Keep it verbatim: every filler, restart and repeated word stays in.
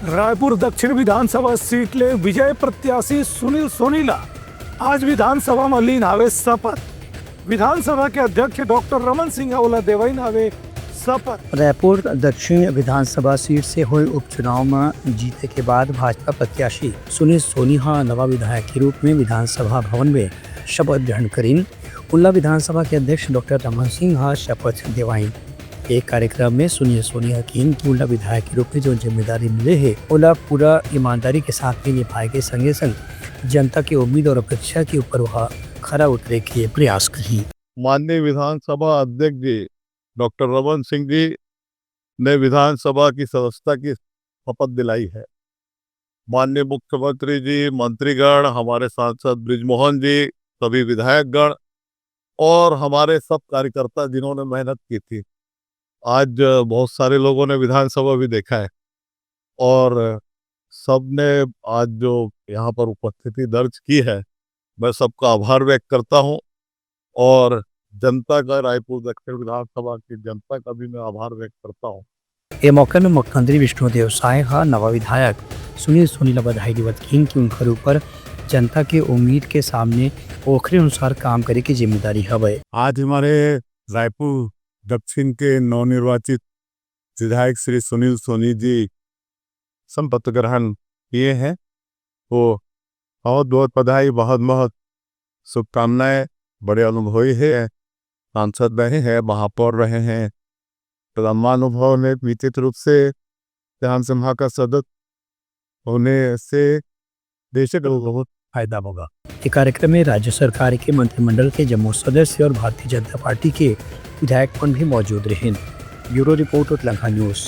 रायपुर दक्षिण विधानसभा सीट ले विजय प्रत्याशी सुनील सोनी ला आज विधानसभा म लीन हावे शपथ। विधानसभा के अध्यक्ष डॉक्टर रमन सिंह ह ओला देवइन हावे शपथ। रायपुर दक्षिण विधानसभा सीट से होए उपचुनाव म जीते के बाद भाजपा प्रत्याशी सुनील सोनी ह नवा विधायक के रूप में विधानसभा भवन में शपथ ग्रहण करिन। उल्ला विधानसभा के अध्यक्ष डॉक्टर रमन सिंह ह शपथ देवाइन। एक कार्यक्रम में सुनील सोनी ह किहिन कि उल्ला विधायक के रूप में जो जिम्मेदारी मिले हे, ओला पूरा ईमानदारी के साथ में निभाए के संगे संग जनता के उम्मीद और अपेक्षा के ऊपर वह खरा उतरे के प्रयास करही। माननीय विधानसभा अध्यक्ष जी डॉक्टर रमन सिंह जी ने विधानसभा की सदस्यता की शपथ दिलाई है। माननीय मुख्यमंत्री जी, मंत्रीगण, हमारे सांसद बृजमोहन जी, सभी विधायकगण और हमारे सब कार्यकर्ता जिन्होंने मेहनत की थी, आज बहुत सारे लोगों ने विधानसभा भी देखा है और सबने आज जो यहाँ पर उपस्थिति दर्ज की है, मैं सबका आभार व्यक्त करता हूँ और जनता का, रायपुर दक्षिण विधानसभा की जनता का भी मैं आभार व्यक्त करता हूँ। ए मौका में मुख्यमंत्री विष्णुदेव साय ह नवा विधायक सुनील सोनी ल बधाई देवत किहिन कि उनकर ऊपर जनता के उम्मीद के सामने ओखरे अनुसार काम करे के जिम्मेदारी हवय। आज हमारे रायपुर दक्षिण के नवनिर्वाचित विधायक श्री सुनील सोनी जी शपथ ग्रहण किए हैं, तो बहुत बहुत बधाई, बहुत बहुत शुभकामनाएं। बड़े अनुभवी है, सांसद रहे हैं, महापौर रहे हैं, लंबा अनुभव है। निश्चित रूप से विधानसभा का सदस्य होने से देश को बहुत फायदा होगा। ये कार्यक्रम में राज्य सरकार के मंत्रिमंडल के जम्मो सदस्य और भारतीय जनता पार्टी के विधायक मन भी मौजूद रहे। ब्यूरो रिपोर्ट, उतलंघा न्यूज।